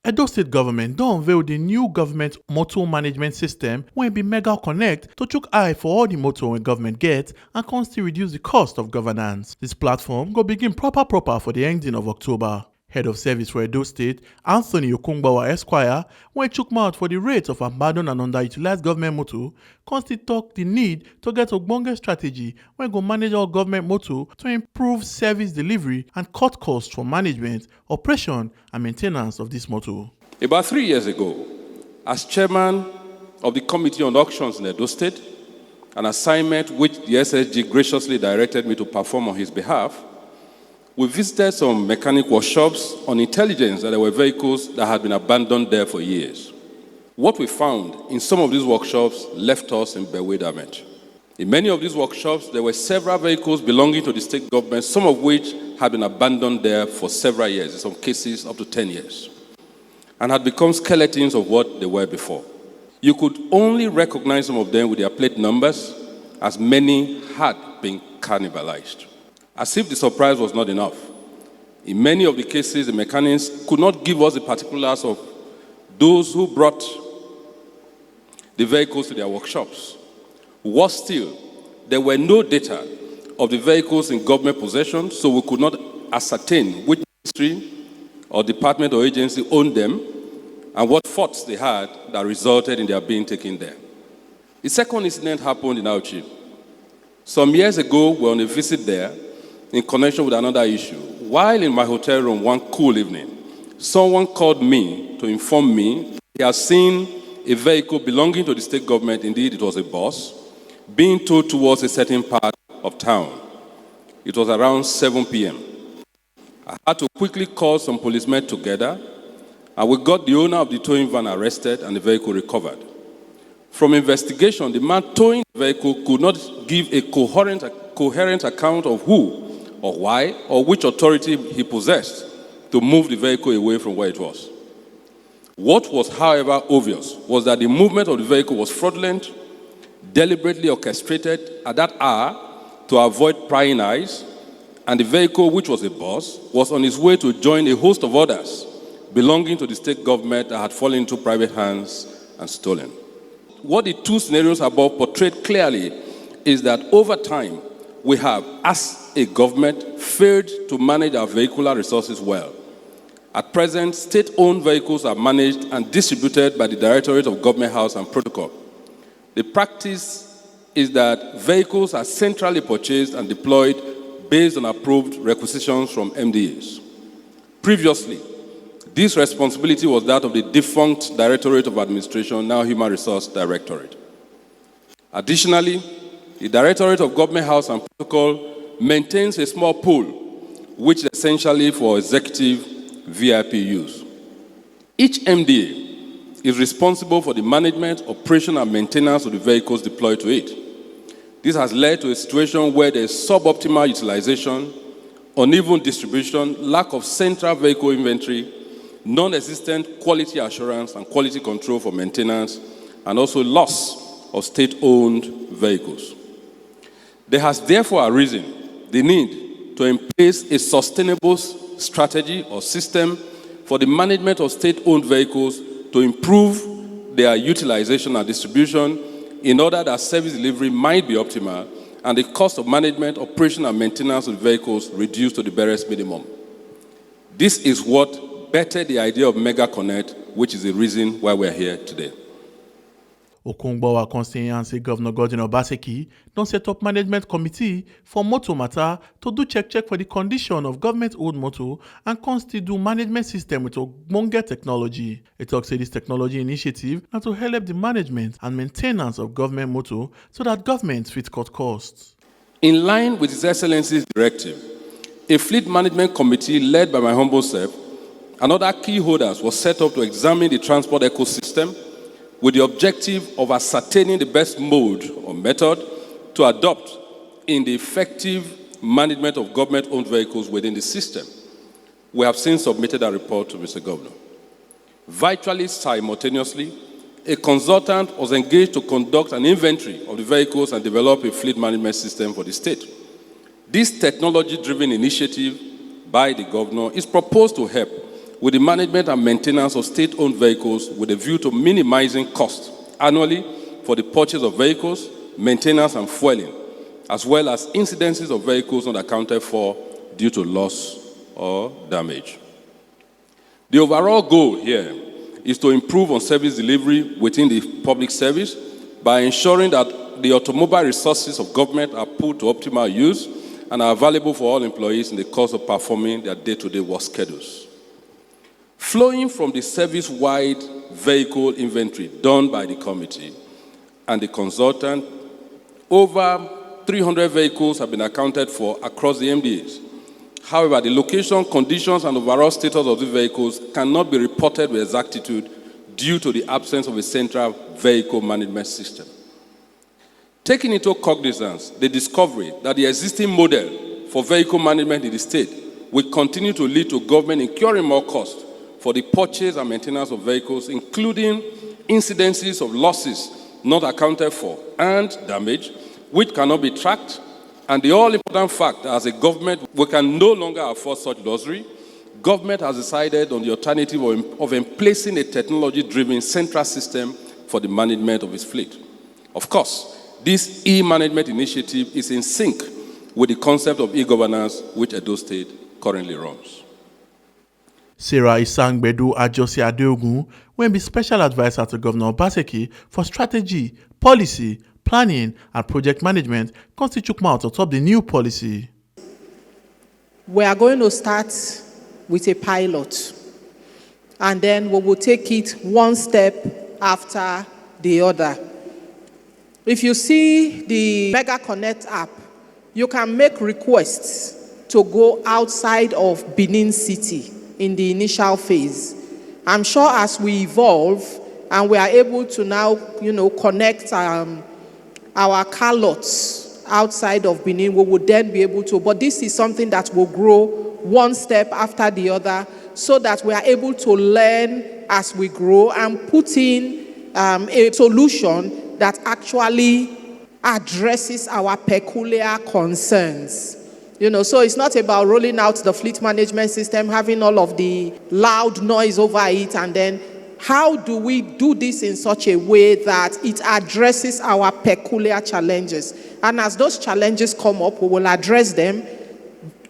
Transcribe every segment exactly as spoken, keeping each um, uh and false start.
Edo State government don unveil di new government motor management system wey be Mega Connect to chook eye for all di motor wey government get and come still reduce di cost of governance. Dis platform go begin proper proper for di ending of October. Head of service for Edo State, Anthony Okungbawa Esquire, wey chook mouth for di rate of abandoned and underutilized government motor, come still tok di need to get ogbonge strategy wey go manage all government motor to improve service delivery and cut costs for management, operation and maintenance of dis motor. About three years ago, as chairman of the Committee on Auctions in Edo State, an assignment which the S S G graciously directed me to perform on his behalf, we visited some mechanic workshops on intelligence that there were vehicles that had been abandoned there for years. What we found in some of these workshops left us in bewilderment. In many of these workshops, there were several vehicles belonging to the state government, some of which had been abandoned there for several years, in some cases up to ten years, and had become skeletons of what they were before. You could only recognize some of them with their plate numbers, as many had been cannibalized. As if the surprise was not enough, in many of the cases, the mechanics could not give us the particulars of those who brought the vehicles to their workshops. Worse still, there were no data of the vehicles in government possession, so we could not ascertain which ministry or department or agency owned them and what faults they had that resulted in their being taken there. The second incident happened in Auchi. Some years ago, we were on a visit there in connection with another issue. While in my hotel room one cool evening, someone called me to inform me he has seen a vehicle belonging to the state government, indeed it was a bus, being towed towards a certain part of town. It was around seven p.m. I had to quickly call some policemen together, and we got the owner of the towing van arrested and the vehicle recovered. From investigation, the man towing the vehicle could not give a coherent, coherent account of who or why or which authority he possessed to move the vehicle away from where it was. What was, however, obvious was that the movement of the vehicle was fraudulent, deliberately orchestrated at that hour to avoid prying eyes, and the vehicle, which was a bus, was on its way to join a host of others belonging to the state government that had fallen into private hands and stolen. What the two scenarios above portrayed clearly is that over time, we have, as a government, failed to manage our vehicular resources well. At present, state-owned vehicles are managed and distributed by the Directorate of Government House and Protocol. The practice is that vehicles are centrally purchased and deployed based on approved requisitions from M D As. Previously, this responsibility was that of the defunct Directorate of Administration, now Human Resource Directorate. Additionally, the Directorate of Government House and Protocol maintains a small pool, which is essentially for executive V I P use. Each M D A is responsible for the management, operation, and maintenance of the vehicles deployed to it. This has led to a situation where there is suboptimal utilization, uneven distribution, lack of central vehicle inventory, non-existent quality assurance and quality control for maintenance, and also loss of state-owned vehicles. There has therefore arisen the need to embrace a sustainable s-, strategy or system for the management of state-owned vehicles to improve their utilization and distribution in order that service delivery might be optimal and the cost of management, operation, and maintenance of vehicles reduced to the barest minimum. This is what birthed the idea of Mega Connect, which is the reason why we are here today. Okungbawa come still yarn say Governor Godwin Obaseki don set up management committee for motor matter to do check check for the condition of government old motor and come still do management system with ogbonge technology. He talk say this technology initiative na to help the management and maintenance of government motor so that government fit cut costs. In line with His Excellency's directive, a fleet management committee led by my humble self and other key holders was set up to examine the transport ecosystem with the objective of ascertaining the best mode or method to adopt in the effective management of government-owned vehicles within the system. We have since submitted our report to Mister Governor. Virtually simultaneously, a consultant was engaged to conduct an inventory of the vehicles and develop a fleet management system for the state. This technology-driven initiative by the governor is proposed to help with the management and maintenance of state-owned vehicles with a view to minimizing costs annually for the purchase of vehicles, maintenance and fueling, as well as incidences of vehicles not accounted for due to loss or damage. The overall goal here is to improve on service delivery within the public service by ensuring that the automobile resources of government are put to optimal use and are available for all employees in the course of performing their day-to-day work schedules. Flowing from the service-wide vehicle inventory done by the committee and the consultant, over three hundred vehicles have been accounted for across the M D As. However, the location, conditions, and overall status of the vehicles cannot be reported with exactitude due to the absence of a central vehicle management system. Taking into cognizance the discovery that the existing model for vehicle management in the state will continue to lead to government incurring more costs for the purchase and maintenance of vehicles, including incidences of losses not accounted for and damage which cannot be tracked, and the all-important fact that as a government we can no longer afford such luxury, government has decided on the alternative of, of emplacing a technology-driven central system for the management of its fleet. Of course, this e-management initiative is in sync with the concept of e-governance which Edo State currently runs. Sarah Isangbedu Ajosi Adeogun, wey be special adviser to Governor Obaseki for strategy, policy, planning and project management, come still chook mouth on top the new policy. We are going to start with a pilot, and then we will take it one step after the other. If you see the Mega Connect app, you can make requests to go outside of Benin City in the initial phase. I'm sure as we evolve and we are able to now, you know, connect um, our car lots outside of Benin, we would then be able to. But this is something that will grow one step after the other so that we are able to learn as we grow and put in um, a solution that actually addresses our peculiar concerns. You know, so it's not about rolling out the fleet management system, having all of the loud noise over it, and then how do we do this in such a way that it addresses our peculiar challenges? And as those challenges come up, we will address them,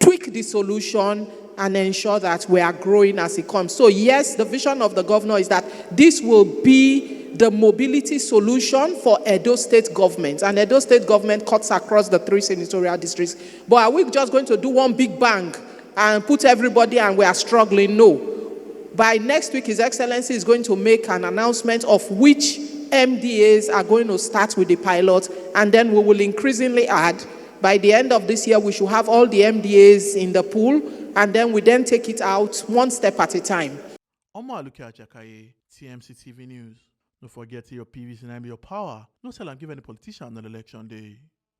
tweak the solution, and ensure that we are growing as it comes. So yes, the vision of the governor is that this will be the mobility solution for Edo State government. And Edo State government cuts across the three senatorial districts. But are we just going to do one big bang and put everybody and we are struggling? No. By next week, His Excellency is going to make an announcement of which M D As are going to start with the pilot, and then we will increasingly add. By the end of this year, we should have all the M D As in the pool, and then we then take it out one step at a time. Omo Aluke Ajakaye, T M C T V News. No forget your P V C nine be your power. No sell and give any politician on election day.